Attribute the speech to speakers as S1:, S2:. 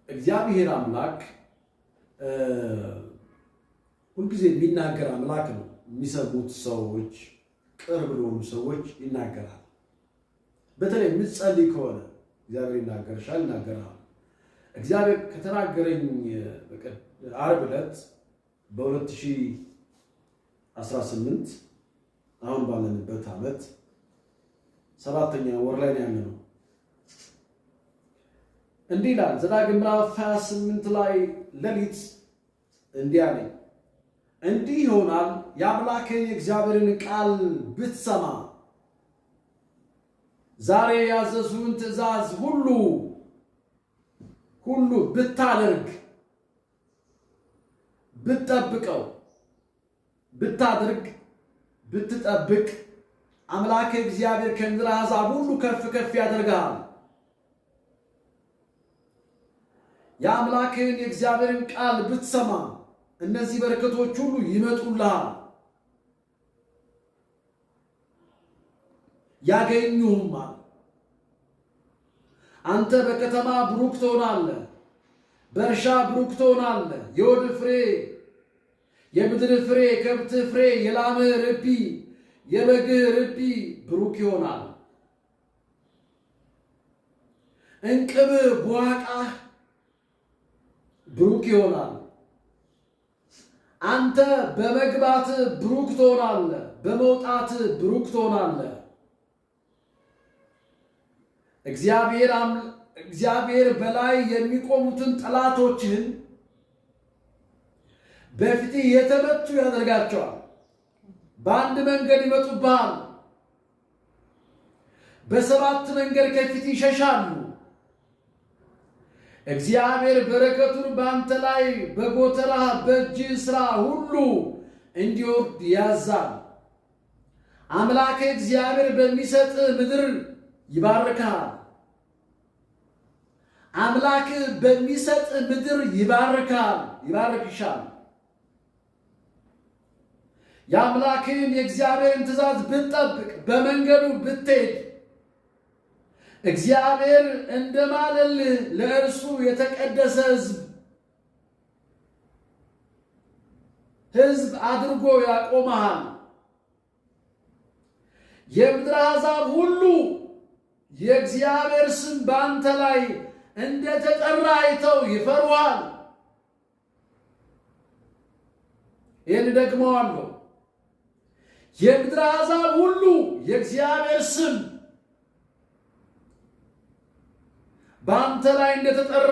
S1: እግዚአብሔር አምላክ ሁልጊዜ የሚናገር አምላክ ነው። የሚሰሙት ሰዎች፣ ቅርብ ለሆኑ ሰዎች ይናገራል። በተለይ የምትጸልይ ከሆነ እግዚአብሔር ይናገርሻል፣ ይናገራል። እግዚአብሔር ከተናገረኝ ዓርብ ዕለት በ2018፣ አሁን ባለንበት ዓመት ሰባተኛ ወር ላይ ነው ያለነው። እንዲህ ይላል፣ ዘዳግም ምዕራፍ 28 ላይ ሌሊት እንዲህ አለኝ፣ እንዲህ ይሆናል፣ የአምላክህን የእግዚአብሔርን ቃል ብትሰማ፣ ዛሬ ያዘዝሁህን ትእዛዝ ሁሉ ሁሉ ብታደርግ፣ ብትጠብቀው፣ ብታደርግ፣ ብትጠብቅ፣ አምላክህ እግዚአብሔር ከምድር አሕዛብ ሁሉ ከፍ ከፍ ያደርግሃል። የአምላክህን የእግዚአብሔርን ቃል ብትሰማ እነዚህ በረከቶች ሁሉ ይመጡልሃል፣ ያገኙህማል። አንተ በከተማ ብሩክ ትሆናለህ፣ በእርሻ ብሩክ ትሆናለህ። የሆድ ፍሬ፣ የምድር ፍሬ፣ የከብት ፍሬ፣ የላምህ ርቢ፣ የበግህ ርቢ ብሩክ ይሆናል። እንቅብህ ቡሃቃህ ብሩክ ይሆናል። አንተ በመግባት ብሩክ ትሆናለህ፣ በመውጣት ብሩክ ትሆናለህ። እግዚአብሔር በላይ የሚቆሙትን ጠላቶችህን በፊትህ የተመቱ ያደርጋቸዋል። በአንድ መንገድ ይመጡብሃል፣ በሰባት መንገድ ከፊት ይሸሻሉ። እግዚአብሔር በረከቱን በአንተ ላይ በጎተራህ በእጅህ ሥራ ሁሉ እንዲወርድ ያዛል። አምላክህ እግዚአብሔር በሚሰጥ ምድር ይባርክሃል። አምላክህ በሚሰጥ ምድር ይባርካል፣ ይባርክሻል። የአምላክህን የእግዚአብሔርን ትእዛዝ ብትጠብቅ፣ በመንገዱ ብትሄድ፣ እግዚአብሔር እንደማለልህ ለእርሱ የተቀደሰ ሕዝብ አድርጎ ያቆመሃል። የምድር አሕዛብ ሁሉ የእግዚአብሔር ስም በአንተ ላይ እንደተጠራ አይተው ይፈሩሃል። ይህን ደግመዋለሁ። የምድር አሕዛብ ሁሉ የእግዚአብሔር ስም በአንተ ላይ እንደተጠራ